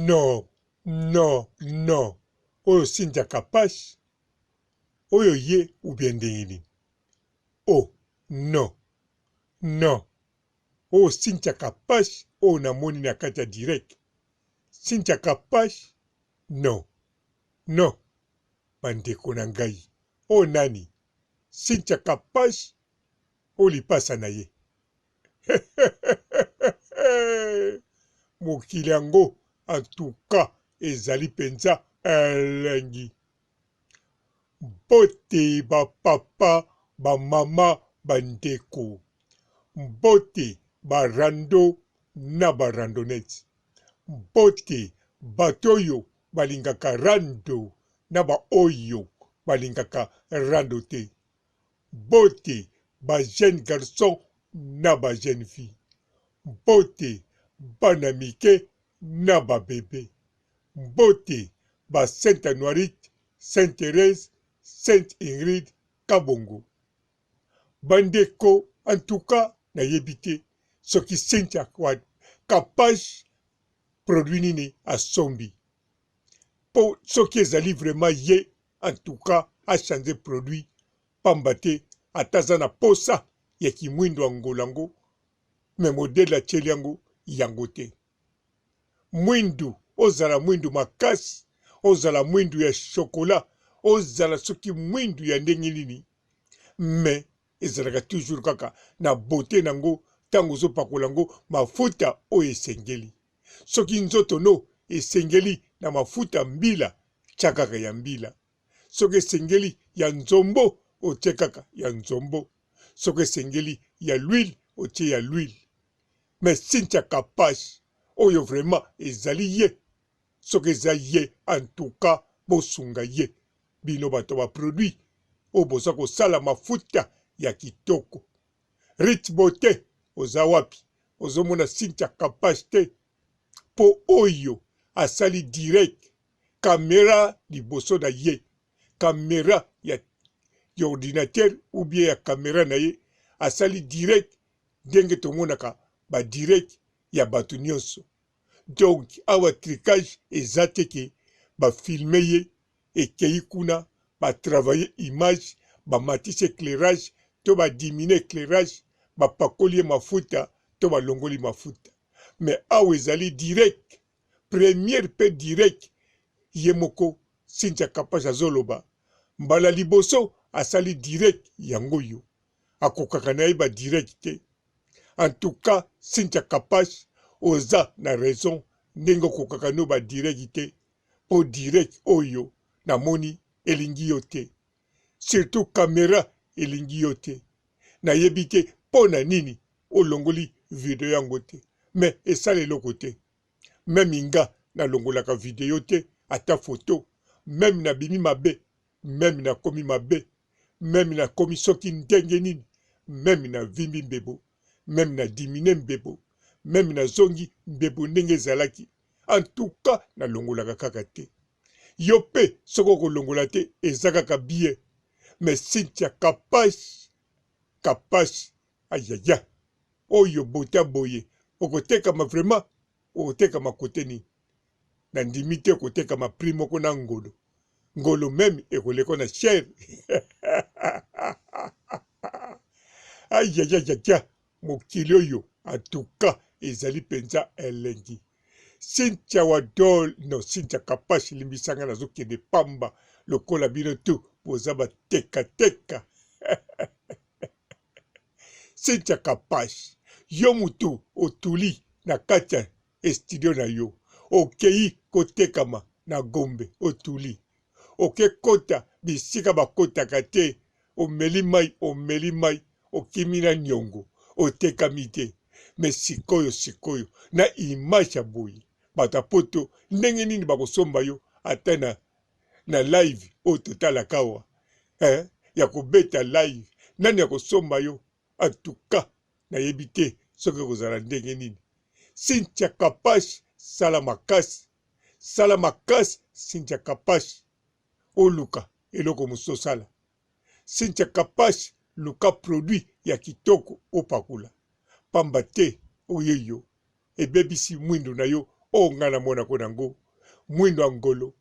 Non non non oyo Cynthia kapash oyo ye ou bien ndenge nini oh non non oyo Cynthia kapash oyo namoni na kati ya direct Cynthia kapash non non ba ndeko na ngai oyo nani Cynthia kapash oyo lipasa na ye Mokili yango en tout cas ezali penza elengi. Mbote ba papa, ba mama, ba ndeko. Mbote ba rando na ba randonnettes. Mbote bato oyo balingaka rando na ba oyo balingaka rando te. Mbote ba jeunes garçons na ba jeunes filles. Mbote bana mike na ba bebe. Mbote ba Sainte Anuarite, Sainte Therèse, Sainte Ingrid Kabongo. Ba ndeko en tout cas nayebi te soki Cynthia Kapash produit nini asombi po soki ezali vraiment ye En tout cas a changer produit pamba te ata aza na posa ya ki muindo ya ngola ngo mais modèle atieli yango yango te. Muindu ozala muindu makasi ozala muindu ya chocolat ozala soki muindu ya ndenge nini mais ezalaka toujours kaka na beaute na ngo tango ozo pakola ngo mafuta oyo esengeli. Soki nzoto no esengeli na mafuta mbila tia kaka ya mbila. Soki esengeli ya nzombo otie kaka ya nzombo. Soki esengeli ya l'huile otie ya l'huile. Mais Cynthia Kapash oyo vraiment ezali ye? Soki eza ye en tout cas bosunga ye bino bato ya ba produits oyo boza kosala mafuta ya kitoko. Ruth Beaute oza wapi? Ozomona Cynthia Kapash te? Po oyo asali direct camera liboso na ye, camera ya ordinateur ou bien ya camera na ye asali direct ndenge tomonaka ba direct ya batu nionso. Donc awa trucage eza te ke ba filme ye ekeyi kuna ba travailler image ba matisi eclairage to ba diminuer eclairage ba pakoli ye mafuta to ba longoli mafuta mais awa ezali direct première pe direct ye moko Cynthia Kapash azoloba mbala liboso asali direct yango oyo akokaka na ye ba direct te en tout cas Cynthia Kapash oza na raison ndenge okokaka no ba direct te po direct oyo namoni elingi yo te surtout camera elingi yo te nayebi te pona nini olongoli video yango te mais esala eloko te meme nga nalongolaka video te ata photo meme nabimi mabe meme nakomi mabe meme nakomi soki ndenge nini meme navimbi mbebo meme na dimine mbebo meme nazongi mbebo ndenge ezalaki en tout cas nalongolaka kaka te yo pe soki okolongola te eza kaka bien mais Cynthia kapash kapash ayaya oyo bota boye okotekama vraiment okotekama kote nini nandimi te okotekama prix moko na ngolo ngolo meme ekoleko na cher ayayayaya Mokili oyo en tout cas ezali penza elengi. Cynthia Wadol non Cynthia Kapash limbisa nga nazo kende pamba lokola bino tout boza ba teka teka. Cynthia Kapash yo mutu otuli na kati ya studio na yo okeyi kotekama na Gombe otuli oke kota bisika bakotaka te omeli mayi omeli mayi okimi na niongo otekami te mais sikoyo sikoyo na image ya boye bato ya poto ndenge nini bakosomba yo ata na na live oyo totalaka awa eh, ya kobeta live nani akosomba yo en tout cas nayebi te soki ekozala ndenge nini Cynthia Kapash sala makasi sala makasi Cynthia Kapash oluka eloko mosusu osala Cynthia Kapash luka produit ya kitoko opakola pamba te oyeyo ebebisi mwindu na yo. Oyo ngai namonako nango mwindo ya ngolo,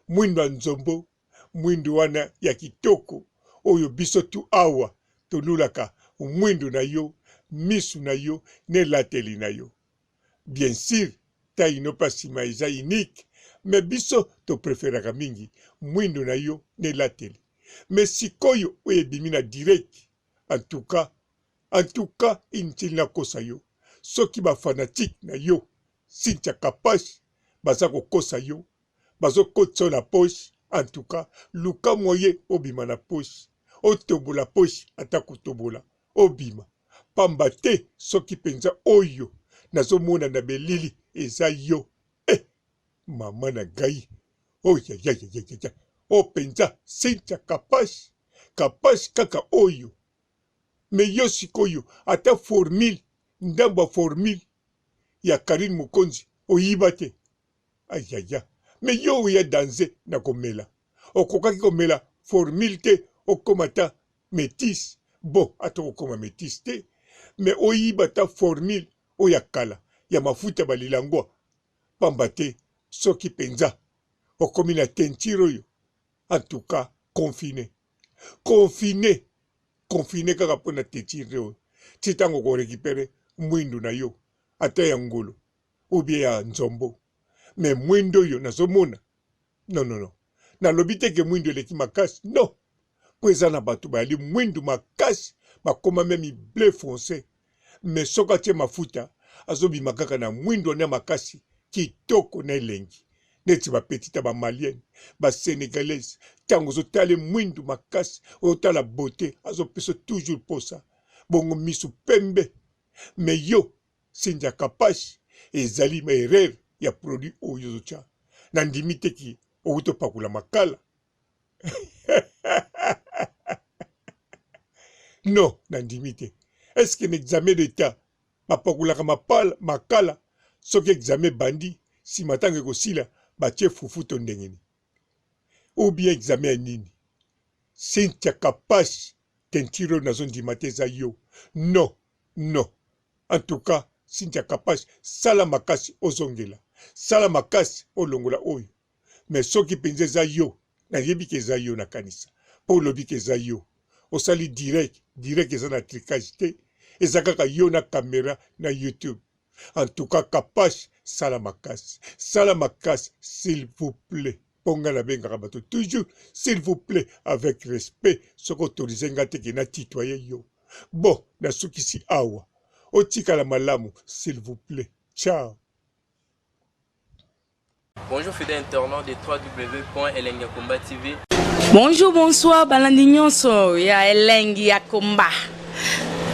mwindo ya nzombo, mwindo wana ya kitoko oyo biso tu awa tolulaka mwindo na yo, misu na yo na elateli na yo. Bien sur taille no pa sima eza unique mais biso to preferaka mingi mwindo na yo na elateli. Mais sikoyo oyo ebimi na direct en tout cas en tout cas inutile nakosa yo soki ba fanatique na yo Cynthia Kapash baza kokosa yo bazo kotisa yo na poche en tout cas luka moyen obima na poche otobola poche ata kotobola obima pamba te soki penza oyo nazo mona na belili eza yo eh mama na ngai oyayayayaya oyo penza Cynthia Kapash Kapash kaka oyo mais yo sikoyo ata formule ndambo ya formule ya Carine Mokonzi oyiba te ayaya mais yo oya danze na komela okokaki komela formule te okoma ata metis bon ata okokoma metis te mais oyiba ata formule oyo ya kala ya mafuta balilangwa pamba te soki penza okomi na teinture oyo en tout cas confine confine confine kaka mpo na teinture oyo ti ntango oko recuperer mwindu na yo ata ya ngolo ou bien ya nzombo mais mwindu oyo nazomona non non non nalobi te ke mwindu eleki makasi non mpo eza na bato bayali mwindu makasi bakoma meme bleu fonce mais soki atie mafuta azobima kaka na mwindu wana makasi kitoko na elengi neti ba petite ya ba malienne ba senegalaise ntango ozotala mwindu makasi ozotala beaute azopesa toujours posa bongo misu pembe mais yo Cynthia Kapash ezali ma erreur ya produit oyo ozotya nandimi te ki owuti opakola makala non nandimi te est ce que na examen d'etat bapakolaka mapala makala soki examen ebandi nsima ntango ekosila batie fufu to ndenge nini ou bien examen ya nini Cynthia Kapash teinture oyo nazondima te eza yo non non en tout cas Cynthia Kapash sala makasi ozongela sala makasi olongola oyo mais soki penza eza yo nayebi ke eza yo nakanisa po olobi ke eza yo osali direct direct eza na tricage te eza kaka yo na camera na youtube en tout cas Kapash sala makasi sala makasi s'il vous plait po nga nabengaka bato toujours s'il vous plait avec respect soki autorise nga te ke na tutoyer yo bon nasukisi awa otikala malamu s'il vous plait ciao. Bonjour fidèle internaute de www.elengiyakomba TV. Bonjour, bonsoir, balandi nyonso ya elengi ya komba.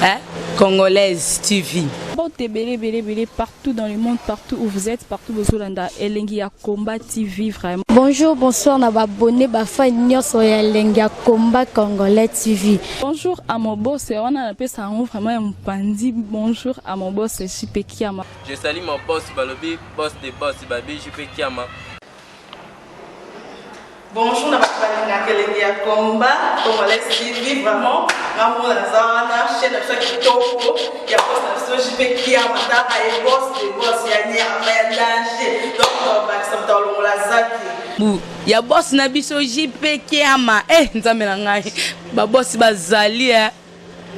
Hein? Congolaise TV. Mbote ebele ebele ebele partout dans le monde partout où vous êtes partout bozolanda elengi ya combat TV vraiment. Bonjour, bonsoir na ba abonné ba fan nyonso ya elengi ya combat congolais TV. Bonjour à mon boss wana napesa yango vraiment ya mopanzi bonjour à mon boss JP Kiama. Je salue mon boss balobi boss de boss babi JP Kiama. Bonjour na bato balingaka elengi ya combat congolais TV vraiment nga moko naza wana chaîne na biso ya kitoko ya boss na biso JP Kiama tala ye boss de boss ya nyama ya danger donc tobakisa moto alongola zaki bu ya boss na biso JP Kiama eh nzambe na ngai ba boss bazali eh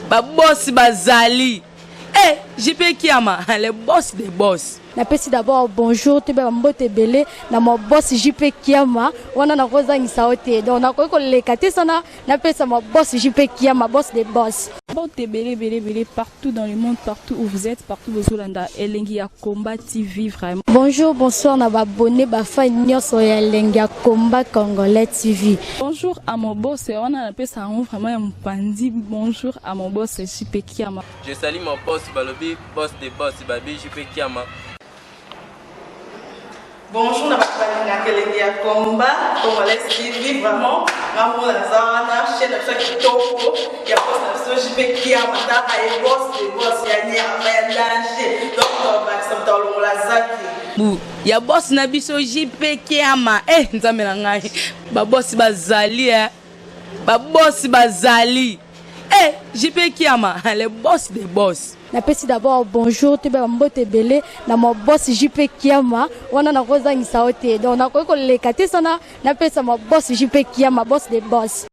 ba boss bazali eh JP Kiama le boss de boss Napesi d'abord bonjour toyeba ba mbote ebele na ma boss JP Kiama wana nakozangisa yo te donc nakoki koleka te sana napesa ma boss JP Kiama boss de boss. Mbote ebele ebele ebele partout dans le monde partout où vous êtes partout bozolanda elengi ya combat TV vraiment. Bonjour bonsoir na ba abonné ba fan nyonso ya elengi ya combat congolais TV. Bonjour à mon boss wana napesa yango vraiment ya mopanzi bonjour à mon boss JP Kiama. Je salue mon boss balobi boss de boss babi JP Kiama. Bonjour na bato balingaka elengi ya combat congolais TV vraiment nga moko naza wana chaîne na biso ya kitoko ya boss na biso JP Kiama tala ye boss de boss ya nyama ya danger donc tobakisa moto alongola zaki bu ya boss na biso JP Kiama eh nzambe na ngai ba boss bazali eh ba boss bazali eh JP Kiama le boss de boss. Napesi d'abord bonjour, toyeba bambote ebele na ma boss JP Kiama. Wana nakozangisa yo te, donc nakoki koleka te sana napesa ma boss JP Kiama, boss de boss.